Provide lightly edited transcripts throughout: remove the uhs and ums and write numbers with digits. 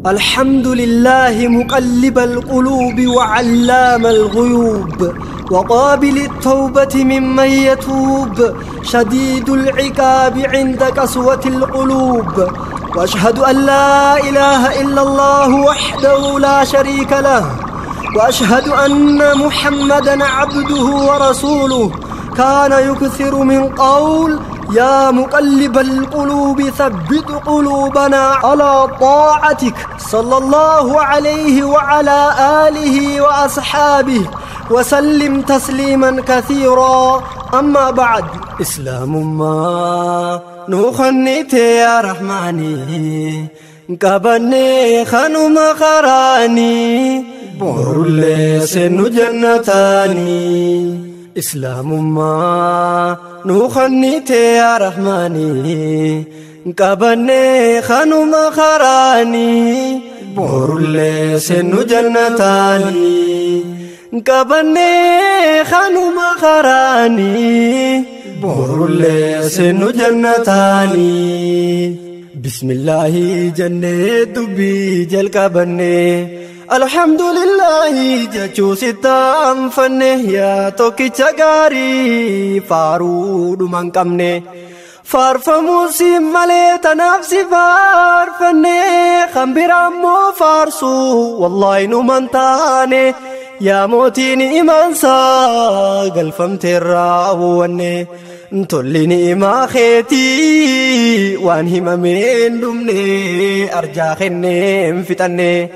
الحمد لله مقلب القلوب وعلام الغيوب وقابل التوبة ممن يتوب شديد العقاب عند قسوة القلوب وأشهد أن لا إله إلا الله وحده لا شريك له وأشهد أن محمدا عبده ورسوله كان يكثر من قول يا مقلب القلوب ثبت قلوبنا على طاعتك صلى الله عليه وعلى آله وأصحابه وسلم تسليما كثيرا. أما بعد، إسلام ما نخنيت يا رحماني قبني خنم خراني بورلي سن جنتاني. إسلام ما نخنيت يا رحماني قبني خنم خراني بورلي سن جنتاني قبني خنم خراني بورلي سن جنتاني. بسم الله جنة دبي جل قبني الحمد لله جچو ستام فنه يا توكي چغاري فارود من قمنه فارفموسي ملي تنافسي فارفنه خمبرامو فارسو والله نمن تاني يا موتيني إيمان سا قلفم تراوني توليني ما خيتي وانهي ما من دمني أرجع خني فتني.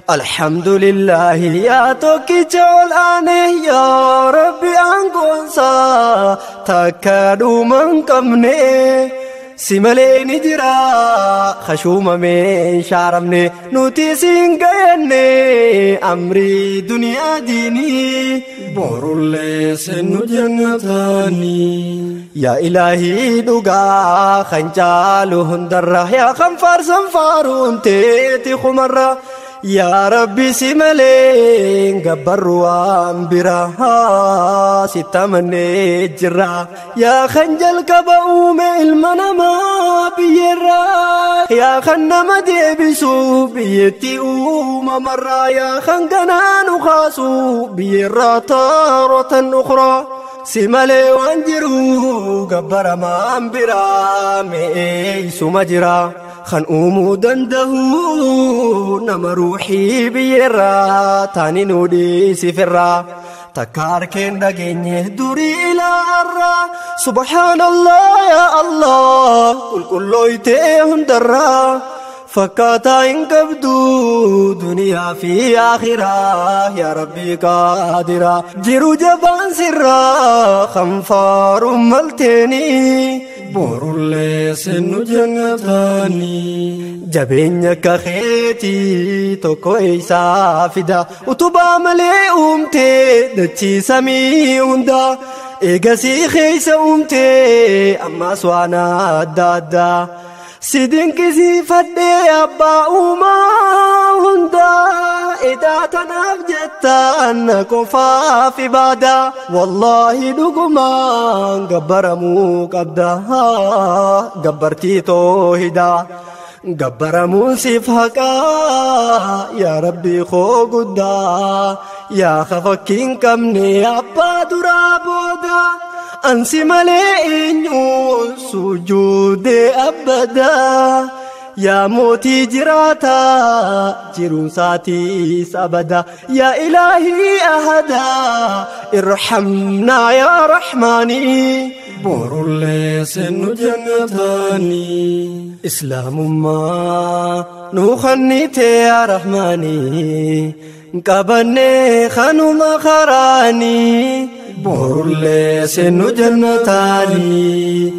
الحمد لله يا توكي جولاني يا ربي أنقنصا تكادو من قمني سمالي نجرا خشوم من شارمني نوتي سنقيني أمري دنيا ديني بورلي سنو جنتاني. يا إلهي دوغا خنجالو هندرة يا خنفار سنفارون تيتي خمرة يا ربي سمالين قبروا أنبرا ستمني جرا يا خنجل كبؤوم المنما بيرا يا خنما ديبسو بيتي أوم مرا يا خنقنا نخاسو بيرا تارة أخرى سمالي وانجرو قبر ما أنبرا ميسو مجرا خن أمو دندهو نما روحي بيرا تاني نودي سفرا تكار كين دقيني دوري إلى الرا. سبحان الله يا الله قل كل يتيهن درا فكاتا إن قبدو دنيا في آخرة يا ربي قادرة جيرو جبان سرا خنفار ملتني بورلي سنو جنتاني. جبينك خيتي توكو إيسا فدا وتبا ملي أمتي دتشي سمي هندا إيغاسي خيسا أمتي أما سوانا دادا سيدين كزي فدي أبا أوما هندا إذا تناف جتا أنكم فافي بادا والله دوغمان قبرمو قبدا قبرتي توهدا قبرمو سيفهكا يا ربي خو قدا يا خفكين كمني أبا درابودا أنسي ملئ سجود أبدا يا موتي جراتا جرون ساتي سأبدا يا إلهي أهدا ارحمنا يا رحماني بورلي سنو جنتاني. إسلام ما نخنيت يا رحماني قبني خنم خراني بورلي سنو جنتاني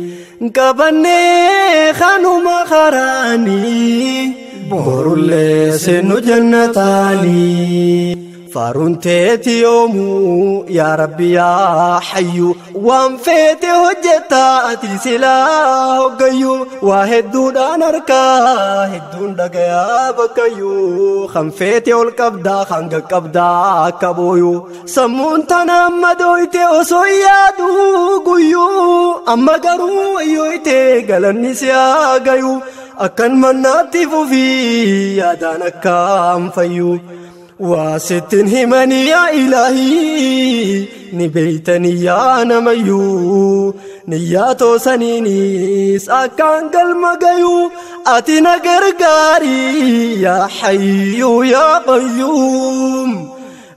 قبني خنم خراني بورلي سنو جنتاني. فارونتي يومو يا ربي يا حي وانفيت هجتا اتي سلا هقيو واهدون انركا هدون دقيا بكيو خنفيت والقبدا خنق قبدا كبويو سمون تنام دويتي وسويا دوغيو اما قرو ايويتي قلني سياغيو Akkan mannaatti fufii yaadaan akkaan fayyu. Waa sittin himanii yaa ilaahii ni beeytanii yaa namayyuu. Niyyaa toosaniinis akkaan galma gayuu. Ati na gargaarii yaa hayyuu yaa qayyuum.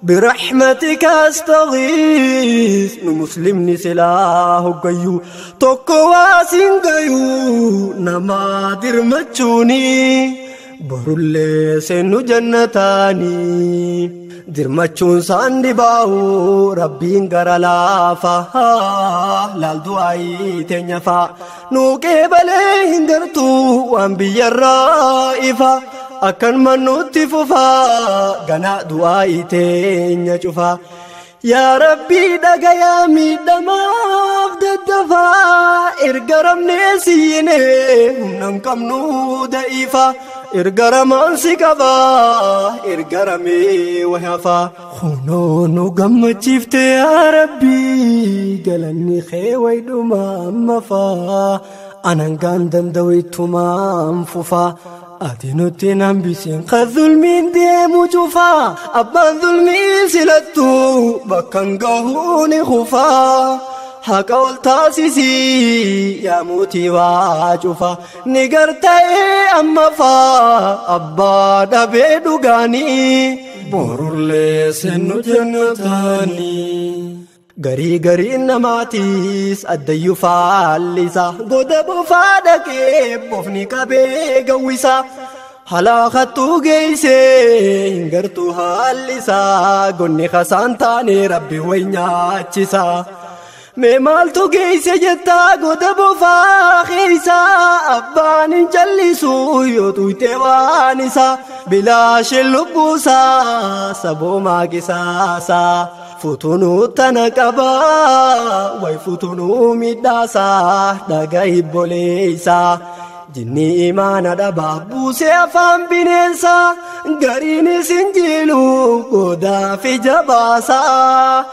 برحمتك استغيث نمسلمني سلاه قيو تقواسين قيو نما درمتشوني برولي سنو جنتاني درمتشون ساندي باو ربين غرالافا لال دعاي تنيفا نوكي بلي هنگرتو وانبيا الرائفة Akkan mannutti fufaa ganaa du'aa teenya cufaa. Yaa Rabbii dhagayaa miidhamaaf daddafaa. Erga ramnee siinee humna hin qabnu da'iifaa. Erga ramaan si qabaa erga ramee wahafaa. Kunoo nu gammachiifte yaa Rabbii galanni kee wayiidhuma ammafaa. Anan danda'u ittumaan fufaa. Ati nutti hambiseen kan zulmiin deemu cufaa. Abbaan zulmii silattuu bakka hin gahuu ni kufaa. Haqa ol taasisii yaa mootii waa cufaa. Ni garta'ee amma faa abbaa dhabee dhugaanii. Borullee seennu jannataanii. Garii gariin namaatiis addayyuu faallisa. Goda bofaa dhaqee bofni qabee gawwisa. Halaafattuu geessee hin gartuu hallisa. Gonni kasaan taane rabbi wayi nyaachisa. Mee maaltu geesse jettaa goda bofaa keessa. Abbaan hin jallisu yoo tuyte waan isa. Bilaashin lubbuusaa saboomaa qisaasaa. Futunuu tana qabaa wayi futunuu miidhaasaa dhagaa hibboleessaa. Jinni imaana dhabaa buusee afaan bineensaa. Gariinis hin jilu godaa fi jabaasaa.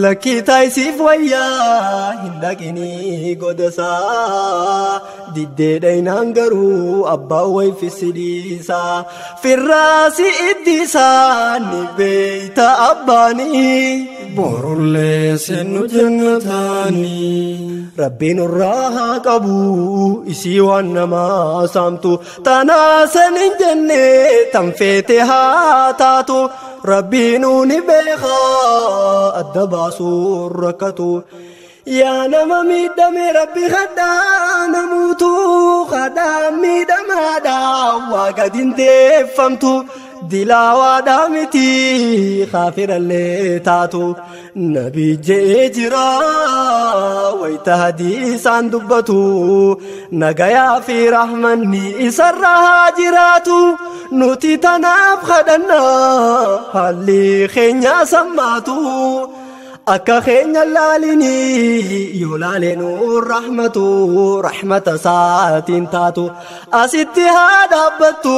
Lakkii taayisiif wayyaa hin dhaqinii godasaa. Diddee dhaynaan garuu abbaan wayi fisidhiisaa. Firraasi iddisaa ni beeyta abbaanii. Borullee seennu jannataanii. Rabbiin irraa haa qabu isii waan namaa saamtu. Tanaa san hin jenne tan feete haa taatu. Rabbiin ni beekaa adda baasuu rakkatu. Yaa nama miidhame rabbi kadhaa namuutu. Kadhaa miidhamaadha waa gadi hin deeffamtu. Dilaawaadhaa miti kaafirallee taatu. Nabi je'ee jira wayita hadiisaan dubbatu. Nagayaa fi rahmanni isarra haa jiraatu. Nuti tanaaf kadhannaa haalli keenya sammaatu. Akka keenya laalinii yoo laaleenuu rahmatu rahmata isaatiin taatu. Asitti haa dhaabbattu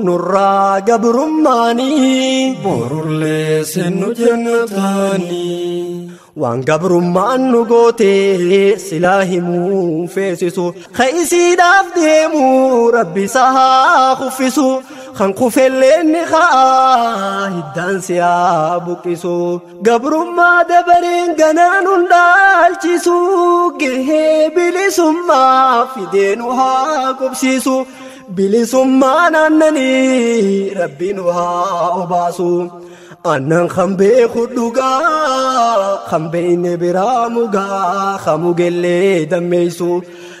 nurraa gabrummaanii. Borullee seennu jannataanii. Waan gabrummaan nu gootee silaa himuu feesisu. Ka'isiidhaaf deemu rabbi isaa haa kuffisu. Kan kufellee ni ka'aa hiddaan si haa buqqisu. Gabrummaa dabareen ganaan hundaalchisu. Gahee bilisummaa fidee nu haa qubsiisu. Bilisummaa naannanii rabbi nu haa obaasu. Aannan kan beeku dhugaa kan beekne biraa mugaa kan mugellee dammeessu.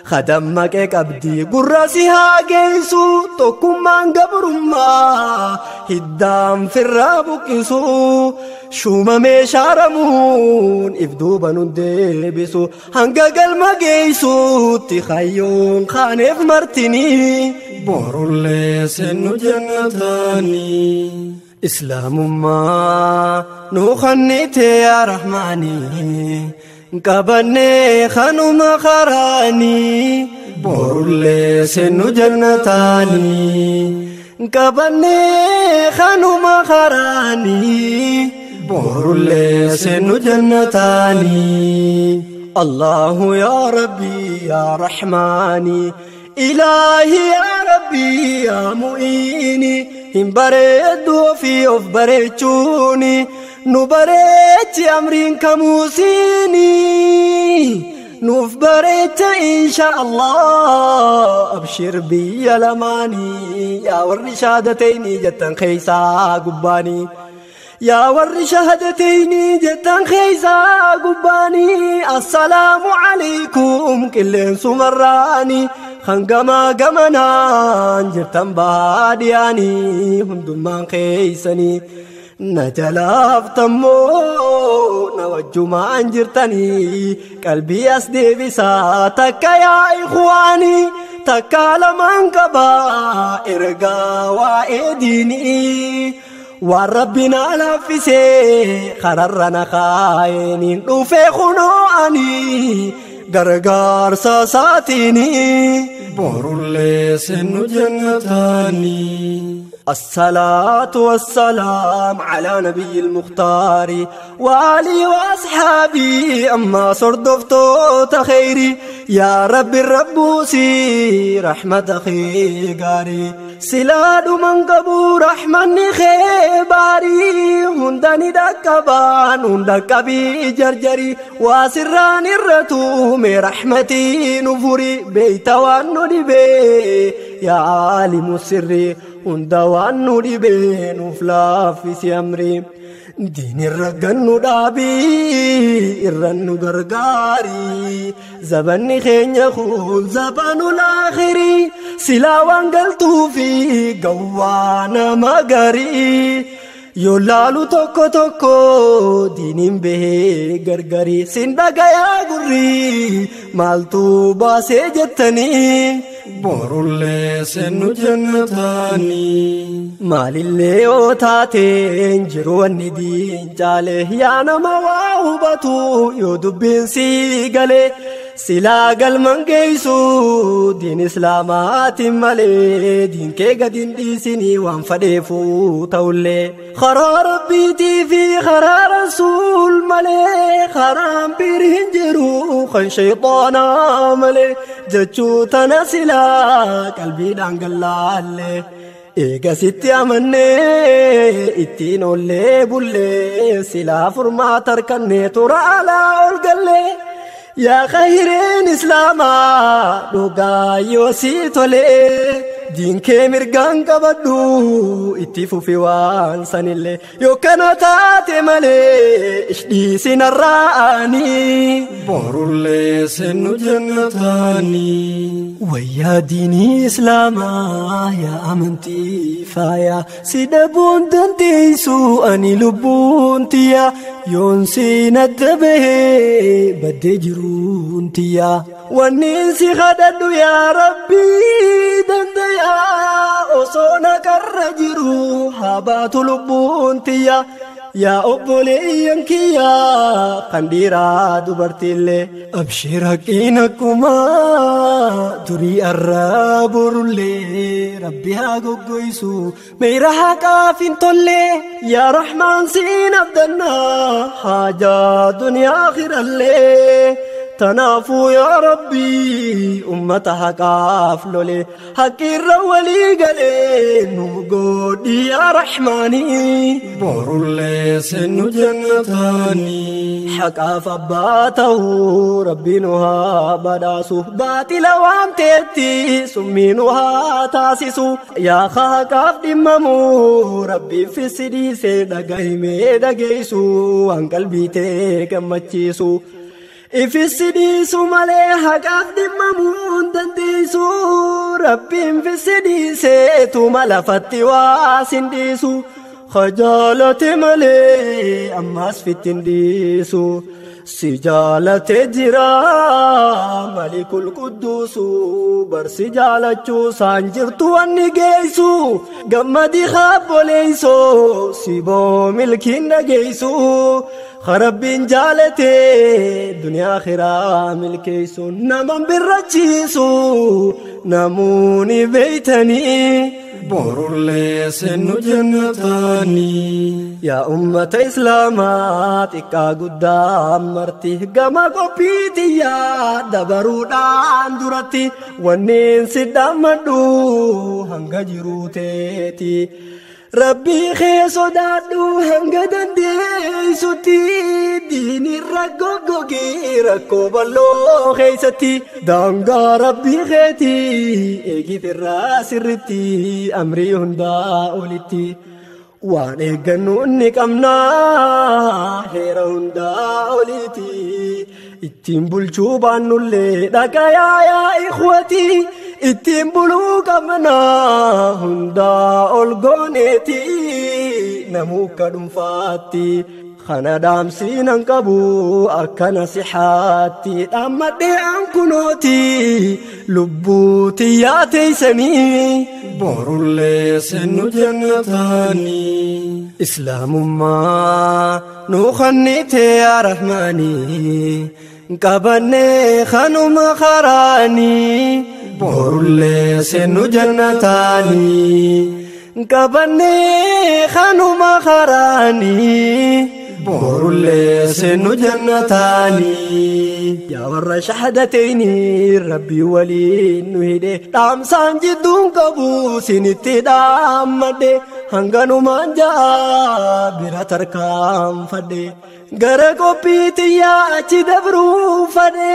Kadammaqee qabdii gurra si haa geessu. Tokkummaan gabrummaa hiddaan firraa buqqisu. Shuuma meeshaa ramuun if duuba nu deebisu. Hanga galma geessuutti hayyoon kaaneef martinii. Borullee seennu jannataanii. Islaamummaa nu khannite yaa Rahmaanii. Qabannee kanuma karaanii. Borullee seennu jannataanii. Qabannee kanuma karaanii. Borullee seennu jannataanii. Allahu yaa Rabbi yaa Rahmaanii. Ilaahi yaa Rabbii yaa mu'iini hin bareedduu fi of bareechuuni nu bareechi amriin kamuusiini nuuf bareecha insha Allah abshir biyya lamaanii yaa warri shahaadatayni jettan keeysaa gubbaanii yaa warri shahaadatayni jettan keeysaa gubbaanii assalaamu alaykum qilleensumarraanii hangama gamanaan jirtan baadhiyaanii hundummaan keeysanii na jalaaftammoo na wajjumaan jirtanii qalbii as deebisaa takka yaa ikhwaanii takka lamaan qabaa ergaa waa'ee diinii waan rabbi na laaffisee kararra na kaa'eeniin dhufee kunoo ani gargaarsa isaatiinii. Borullee seennu jannataanii. الصلاة والسلام على نبي المختار وآلي وأصحابي أما صردفتو خيري يا رب الربوسي رحمة خيقاري سلاد من قبو رحمن خيباري هندني دكبان هندكبي جرجري واسران الرتوم رحمتي نفري بيت وانو بي يا عالم السر hunda waan nu dhibee nuuf laaffisi amri diin irra gannu dhaabii irra nu gargaari zabanni keenya kun zabanul aakhirii silaa waan galtuufi gawwaa nama garii yoo laalu tokko tokko diiniin bahee gargari sin dhagayaa gurri maaltu baasee jettanii. Borullee seennu jannataanii. Maalillee yoo taateen jiru wanni diin caale yaa nama waa hubatu yoo dubbiin sii galee silaa galman geessu diin islaamaatiin malee diin kee gadi hin dhiisinii waan fadheefuu ta'ullee karaa rabbiitii fi karaa rasuul malee karaan biri hin jiru kan shayxaanaa malee jechuu tana silaa qalbiidhaan gallaallee eegasitti amannee ittiin ollee bullee silaa furmaata harkannee tura alaa ol gallee. Yaa khayreen islaamaa dhugaa yoo sii tolee diin kee mirgaan qabadhu itti fufi waan sanillee yoo kana taate malee ishdhiisin arraa'anii. Borullee seennu jannataanii. Wayyaa diinii islaamaa yaa amantii faaya si dhabuun dandeessu ani lubbuun tiyya yoon siin adda bahee baddee jiruun tiyya. Wanni si kadhadhu yaa Rabbii dandayaa osoo naqarra jiru haa baatu lubbuun tiyya. Yaa obboleeyyan kiyya kan dhiiraa dubartiillee abshir haqqiin akkuma durii arraa borullee rabbi haa goggoysu meera haqaaf hin tolle yaa rahmaan siin abdannaa haajaa duniyaa akhirallee tanaafuu yaa rabbii ummata haqaaf lole haqqiirra walii galee nu godhi yaa rahmaanii. Borullee seennu jannataanii. Haqaaf abbaa ta'uu rabbi nu haa badhaasu baatila waan ta'etti summii nu haa taasisu yaa haqaaf dhimmamu rabbiin fissi dhiisee dhagahimee dhageessu waan qalbii ta'e gammachiisu. Ifissi dhiisu malee haqaaf dhimmamuu hin dandeessu rabbiin fissi dhiiseetuma lafatti waa sin dhiisu Khajaalate malee ammas fittin dhiisu si jaalate jira malikul qudduusu bar si jaalachuu saan jirtu wanni geessu gammadi haabboleeyso si boo milkiin dhageessu. Rabbiin jaalatee duniyaa akhiraa milkeessu naman birrachiisu namuuni beeytanii. Borullee seennu jannataanii. Yaa ummata islaamaa xiqqaa guddaa marti gama qophiitiyyaa dabaruudhaan duratti wanneen si dhaammadhu hanga jiruu teeti. Rabbii kee sodaadhu hanga dandeessutti diinirra goggogii rakkoo bal'oo keessatti daangaa rabbii keetii eegifirraa sirritti amrii hundaa olitti waan eeggannu ni qabnaa heera hundaa olitti ittiin bulchuu baannullee dhagayaa yaa ikhwatii. Ittiin buluu qabnaa hundaa ol gooneeti namuka dhuunfaatti kana dhaamsiinan qabu akka nasihaatti dhaammadhee an kunooti lubbuu tiyyaa teessanii. Borullee seennu jannataanii. Islaamummaa nu khannite yaa Rahmaanii qabannee kanuma karaanii. Borullee seennu jannataanii qabannee kanuma karaanii. Borullee seennu jannataanii. Yaa warra shahaadatayni rabbii waliin nu hidhe dhaamsaan jidduun qabu sinitti dhaammadhe hanganumaan ja'a bira tarkaanfadhe. Gara qophiitiyyaa achi dabruu fadhe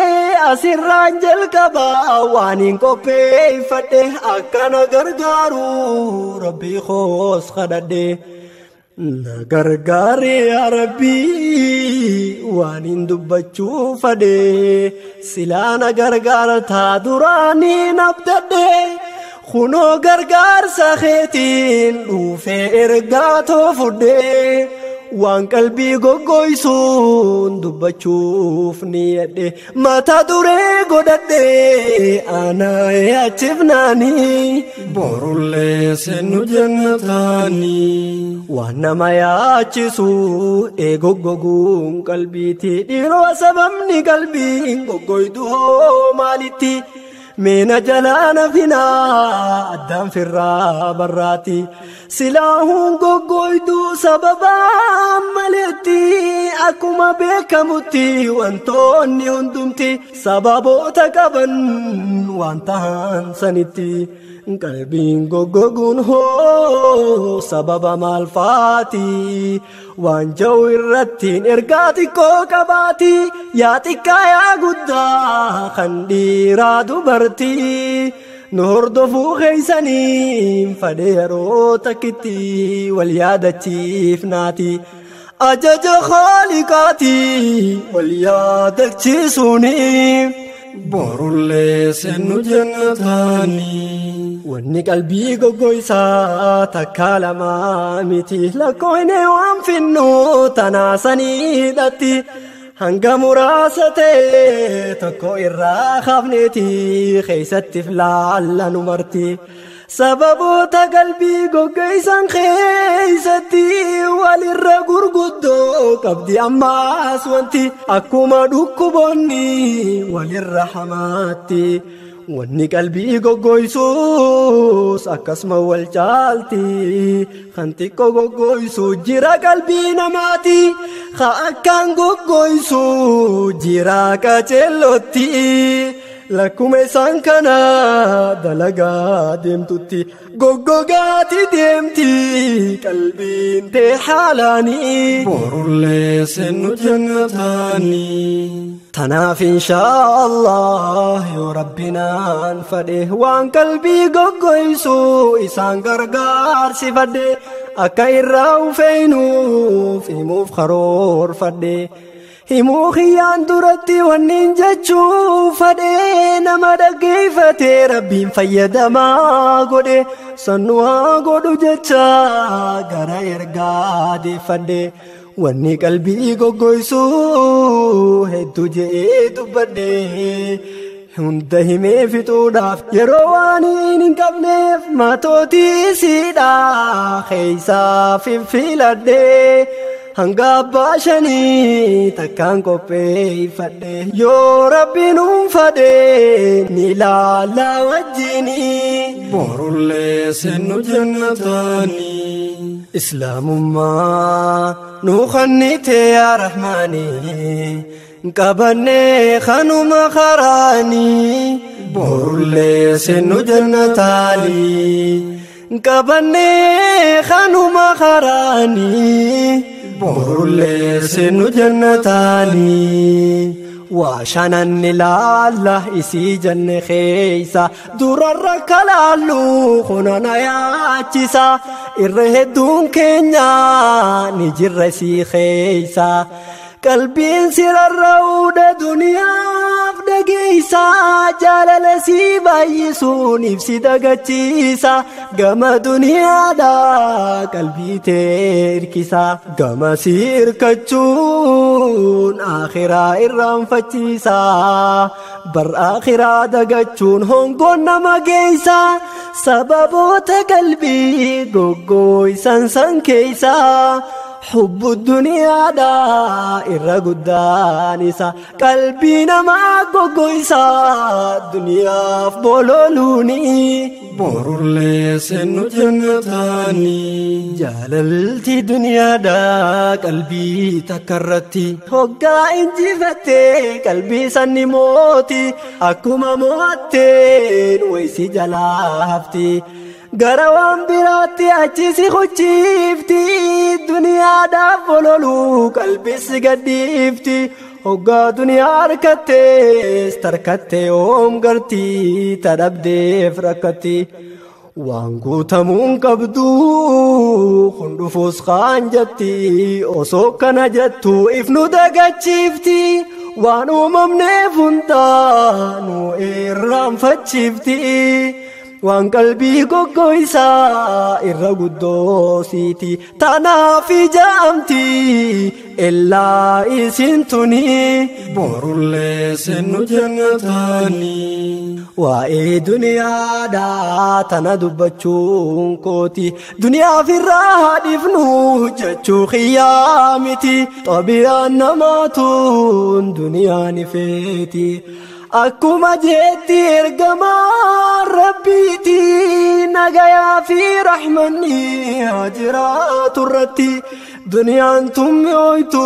asirraan jalqaba waan hin qopheeffadhe akkana gargaaru rabbii koos kadhadhe. Na gargaare yaa rabbii waan hin dubbachuu fadhe silaa na gargaartaa duraanii abdadhe. Kunoo gargaarsa keetiin dhuufee ergaa too fudhe. Waan qalbii goggoysuun dubbachuuf ni yadhe mata duree godhadhe anaa yaachifnaanii. Borullee seennu jannataanii. Waan nama yaachisu eegoggoguun qalbiiti dhiiroo sababni qalbiin goggoydu hoo maalitti? Meena jalaa finaa addaan firraa barraati silaahuun goggoydu sababaa maletti akkuma beekamutti wantoonni hundumti sababoota qaban waan tahan sanitti qalbiin goggoguun hoo sababa maal faati waan jiru irrattiin ergaa xiqqoo qabaati yaa xiqqaa yaa guddaa kan dhiiraa dubartii nu hordofuu keeysaniin fadhe yeroo takkitti wal yaadachiifnaati. Ajaja Khaaliqaati wal yaadachiisuuni. Borullee seennu jannataanii. Wanni qalbii goggoysaa takka lamaa miti lakkoofne waan finnu tanaa saniidhatti hanga muraasa ta'e tokko irraa hafneeti keessatti laallanu marti. Sababoota qalbii goggoysan keessatti walirra gurguddoo qabdi ammaas wanti akkuma dhukkuboonni walirra hamaatti. Wanni qalbii goggoysuus akkasuma wal caalti kan xiqqoo goggoysu jira qalbii namaati ka akkaan goggoysu jira qaceellotti. Lakkuma isaan kana dalagaa deemtutti goggogaati deemti qalbiin tee haalaanii. Borullee seennu jannataanii. Tanaaf inshaa Allah yoo rabbinaan fadhe waan qalbii goggoysu isaan gargaarsifadhe akka irraa ufeenuuf himuuf karoorfadhe. Himuu kiyyaan duratti wanniin jechuu fadhe nama dhaggeeffate rabbiin fayyadamaa godhe sannu haa godhu jecha gara ergaa deeffadhe. Wanni qalbii goggoysu hedduu je'ee dubbadhe hunda himee fixuudhaaf yeroo waan hin qabneef matootii siidhaa keessaa fiffiladhe. Hanga abbaa shanii takkaan qopheeffadhe yoo rabbiin uunfadhe ni ilaalla wajjinii. Borullee seennu jannataanii. Islaamummaa nu kennite yaa Rahmaanii qabannee kanuma karaanii. Borullee seennu jannataanii qabannee kanuma karaanii. Borullee seennu jannataanii. Waa shanan ilaalla isii janne keessa durarra kalaallu kunana yaachisa irra hedduun keenya ni jirra isii keessa qalbiin sirarra'uudha duniyaaf dhageessa jaalala sii baay'isuun ibsi dagachiisa gama duniyaadha qalbii tee hirkisa gama sii hirkachuun akhiraa irraanfachiisa bar akhiraa dagachuun hongoon nama geessa sababoota qalbii goggooysan san keessa. حب الدنيا دا إرى قدانيسا قلبي نما قوقويسا دنيا فبولولوني. Borullee seennu jannataanii. Jaalalti duniyaadha qalbii takka irratti hoggaa injifattee qalbii sanni mooti akkuma mo'atteen waysi jalaa hafti. Gara waan biraatti achi si hucciifti duniyaadhaaf bololuu qalbii si gadhiifti. Hoggaa duniyaa harkattees tarkattee oom gartii tadhabdeef rakkatti. Waan guutamuun qabdu kun dhufuus kaan jetti osoo kana jettu if nu dagachiifti. Waan uumamneef hundaa nu irraanfachiifti. Waan qalbii goggooysaa irra guddoosiiti tanaaf ijaamti illaa isin tuni. Borullee seennu jannataanii. Waa'ee duniyaadhaa tana dubbachuun kooti duniyaaf irraa dhiifnu jechuu xiyyaa miti xabiyaan namaatuun duniyaan ifeeti. Akkuma jeetti ergamaan rabbiiti nagayaa fi rahmanni jiraatu irratti duniyaan tummi'ooytu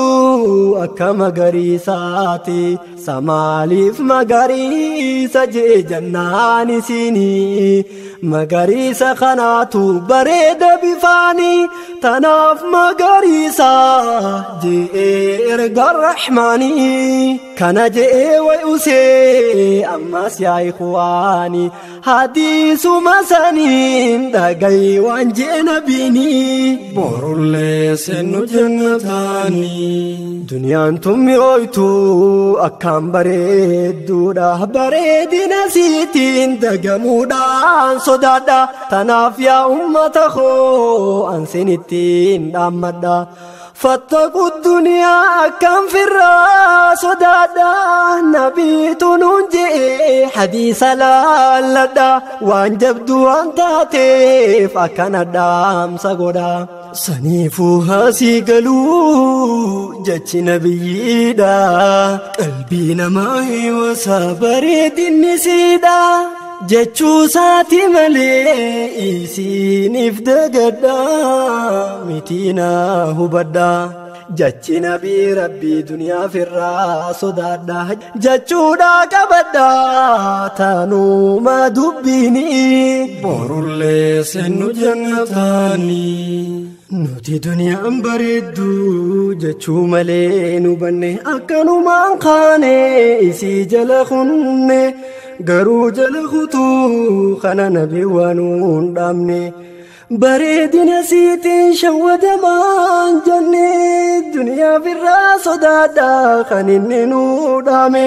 akka magariisaati samaaliif magariisa jee jannaan isinii magariisa kanaatu bareeda bifaanii tanaaf magariisa jee erga rahmaanii kana jee way usee ammas yaa ikhwaanii hadiisuma saniin dhagayi waan jee nabiinii. Borullee seennu jannataanii. Duniyaan tummi'ooytu akkaan bareedduudha bareedina siitiin dagamuudhaan sodaadha tanaaf yaa ummata koo ansin ittiin dhaammadha. Fattaqu duniyaa akkam firraa sodaadha nabiitu nuun jee hadiisa laalladha waan jabdu waan taateef akkana dhaamsa godha. Saniifuu haasii galuu jechi nabiyyiidha qalbii namaa hiwasa bareedinni siidha. Jechuu saati malee isiniif dagadha mitiina hubadha. Jechi nabii rabbii duniyaaf irraa sodaadha jechuudha qabadha taanuma dubbiini. Borullee seennu jannataanii. Nuti duniyaan bareedduu jechuu malee nu banne akkanumaan kaane isii jala kunne garuu jala kutuu kana nabi waan hin dhaabne. Bareedina siitiin shawwadamaan jenne duniyaaf irraa sodaadha kan inni nu dhaame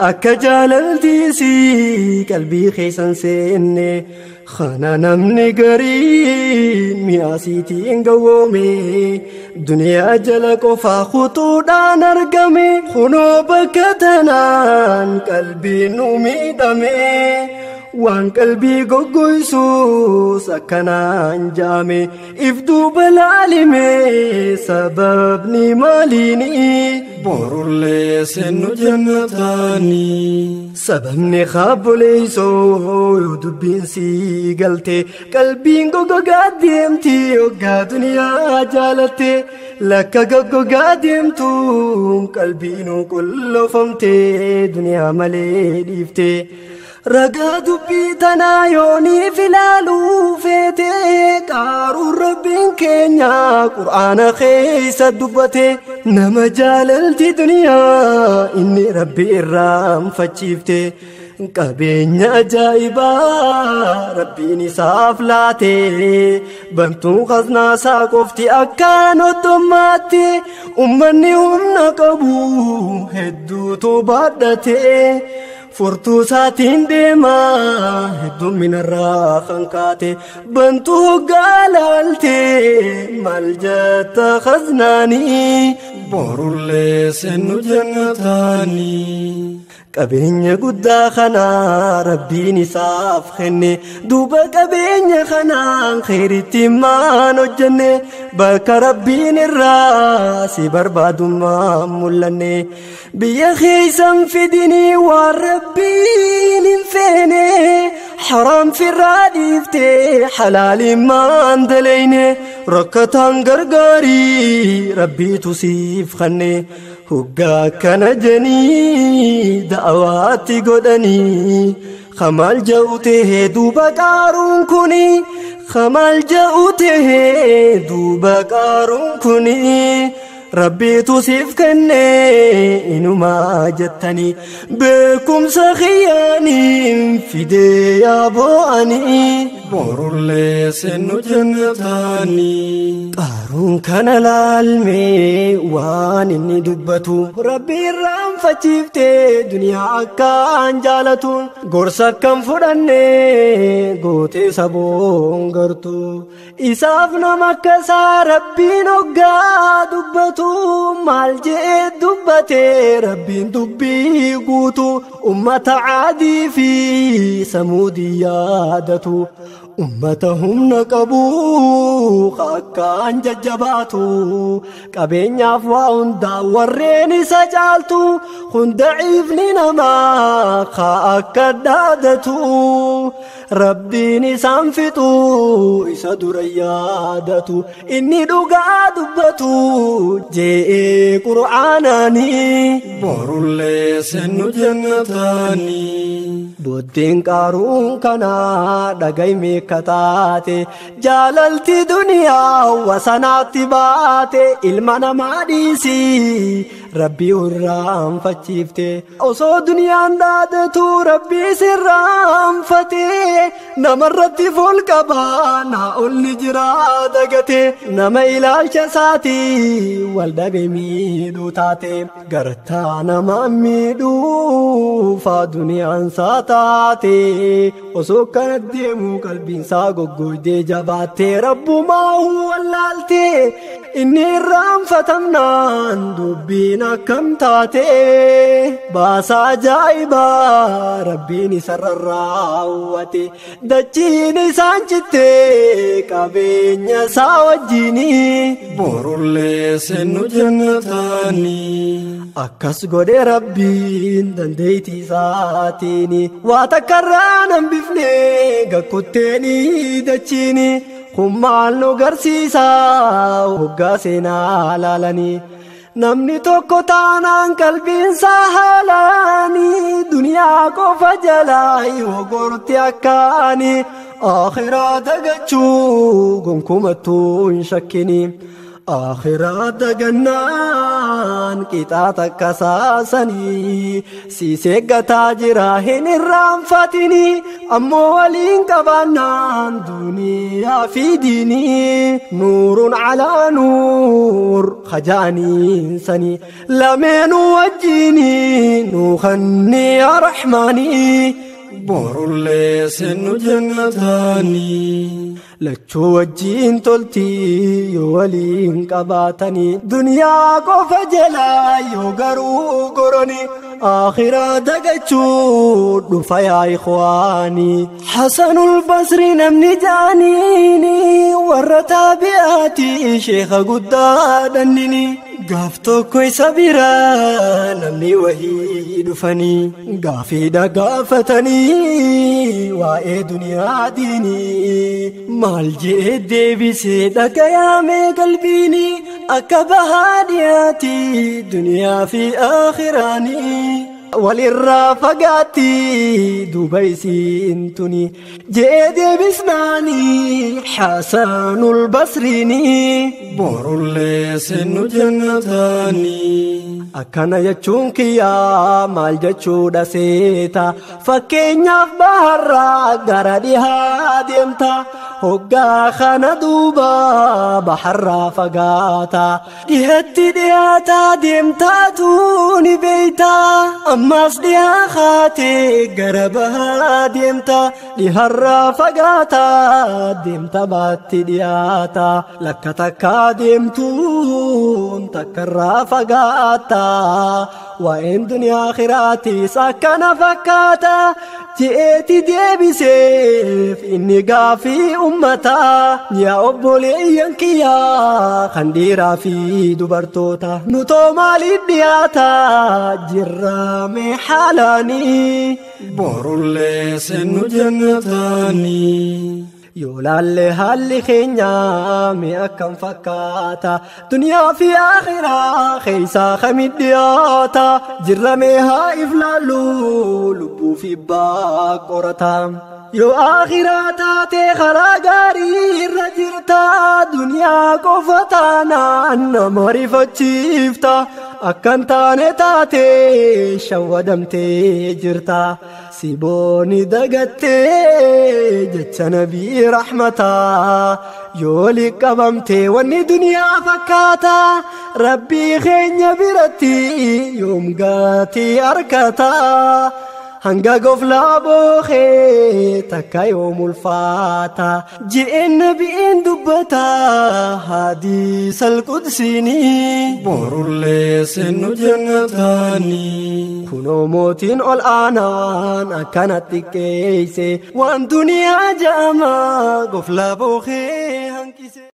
akka jaalaltiisii qalbii keessan seenne kana namni gariin mi'a siitiin gawwoome duniyaa jala qofaa kutuudhaan argame kunoo bakka tanaan qalbiin nu miidhame. Waan qalbii goggoysuus akkanaan jaame if duuba laalime sababni maaliini? Borullee seennu jannataani. Sababni kaabboleessoo yoo dubbiin sii galte qalbiin goggogaa deemti hoggaa duniyaa jaalatte lakka goggogaa deemtu qalbiin qulloofamte duniyaa malee dhiifte. Ragaa dubbii tanaa yooniif ilaaluu feete qaaruun rabbiin keenya qur'aana keessa dubbate nama jaalalti duniyaa inni rabbi irraanfachiifte qabeenya ajaa'ibaa rabbiin isaaf laate bantuu khasnaasaa qofti akkaan hoddommaatti ummanni humna qabu hedduutu baadhate. Furtuu isaatiin deemaa hedduminarraa kan kaate bantuu hoggaa laalte maal jetta khaznaanii? Borullee seennu jannataani. Qabeenya guddaa kanaa rabbiin isaaf kenne duuba qabeenya kanaan kheyritti maan hojjenne bakka rabbiin irraa si barbaadummaan mul'anne biyya keessan fidinii waan rabbiin hin feene haraam firraa dhiiftee halaaliin maan daleyne rakkataan gargaarii rabbiitu siif kenne. Hoggaa kana janii da'awaatti godhanii kamaal ja'u tahee duuba qaaruun kuni kamaal ja'u tahee duuba qaaruun kuni rabbiitu siif kenne inumaa jettanii beekumsa khiyyaaniin fidee yaa boo'anii. Borullee seennu jannataani. Qaaruun kana laalmee waan inni dubbatu rabbi irraanfachiiftee duniyaa akkaan jaalatu gorsa akkam fudhanne gootee saboon gartu isaaf nama akka isaa rabbiin hoggaa dubbatu maal jee dubbate rabbiin dubbii guutu ummata caadii fi samuudii yaadatu. Ummata humna qabu akkaan jajjabaatu qabeenyaaf waa hundaa warreen isa caaltu hunda ciifni namaa kaa akka dhaadatu rabbiin isaan fixu isa dura yaadatu inni dhugaa dubbatu je'ee qur'aanaanii. Borullee seennu jannataani. Booddeen qaaruun kanaa dhagayme kataate jaalalti duniyaa wasanaatti baate ilma namaa dhiisii rabbii irraanfachiifte osoo duniyaan dhaadatu rabbii sirraanfate namarratti fool qabaa naa olli jira dagate nama ilaalcha isaatii wal dhabe miidhuu taate gartaa nama miidhuufaa duniyaan isaa taate osoo kana deemu qalbiin isaa goggoydee jabaattee rabbumaa wallaalte inni irraanfatamnaan dubbiin akkam taate baasa ajaa'ibaa rabbiin isa rarraawwate dachiin isaan citte qabeenya isaa wajjinii. Borullee seennu jannataani. Akkas godhe rabbiin dandeettii isaatiin waa takka irraa nan bifne gakkutteeni dachiini kun maal nu garsiisa hoggaa seenaa laalanii. Namni tokko taanaan qalbiinsaa haalaanii duniyaa qofa jalaa yoo gorti akkaanii akhiraa dagachuu gonkumattuu hin shakkini. Akhiraa dagannaan qixaaxa akka saasanii siis eeggataa jira hin irraanfatini ammoo waliin qabaannaan duniyaa fi diinii nuurun calaa nuur khajaaniinsanii lameenuu wajjiinii nuukanni yaa raxmaanii. Borullee seennu jannataani. Lachuu wajjiin toltii yoo waliin qabaatanii duniyaa qofa jalaa yoo garuu gorani Akhiraa dagachuu dhufa yaa ikhwaani. Hasanul Basri namni jaaniini warra taabi'aati sheekha guddaa dhannini. Gaaf tokko isa biraa namni wahii dhufanii gaafiidha gaafatanii waa'ee duniyaa diinii. Maal jee deebisee dhagayaamee qalbiini akka bahaa dhiyaati duniyaa fi akhiraanii. Walirraa fagaatti duuba isiin tuni jee deebisnaanii Hasanul Basriini. Borullee seennu jannataani. Akkana jechuun kiyyaa maal jechuudha seeta fakkeenyaaf baharraa gara dhihaa deemta hoggaa kana duuba baharraa fagaata dhihatti dhiyaataa deemtaatu ni beeyta ammas dhihaa kaatee gara bahaa deemta dhiharraa fagaata deemta baatti dhiyaata lakka takkaa deemtuun takkarraa fagaata. Waa'een duniyaa akhiraatis akkana fakkaata je'eeti deebiseef inni gaafii ummataa. Yaa obboleeyyan kiyyaa kan dhiiraa fi dubartoota nutoo maaliif dhiyaata jirraame haalaanii. Borullee seennu jannataani. Yoo laalle haalli keenya mee akkam fakkaata duniyaa fi akhiraa keessaa kamit dhiyaata jirramee haa iflaallu lubbuu fi baa qorata. Yoo akhiraa taate karaa gaarii irra jirta duniyaa qofa taanaan nama rifachiifta akkan taane taate shawwadamtee jirta. Sibooni dagattee jecha nabii rahmataa yoo liqabamtee wanni duniyaa fakkaata rabbii keenya biratti yoom gaatii harkata. Hanga goflaa boohee takka yoom ulfaata je'een nabiin dubbata hadiisal qudsiini. Borullee seennu jannataani. Kunoo mootiin ol aanaan akkanatti qeeyse waan duniyaa ja'ama goflaa boohee hanqise.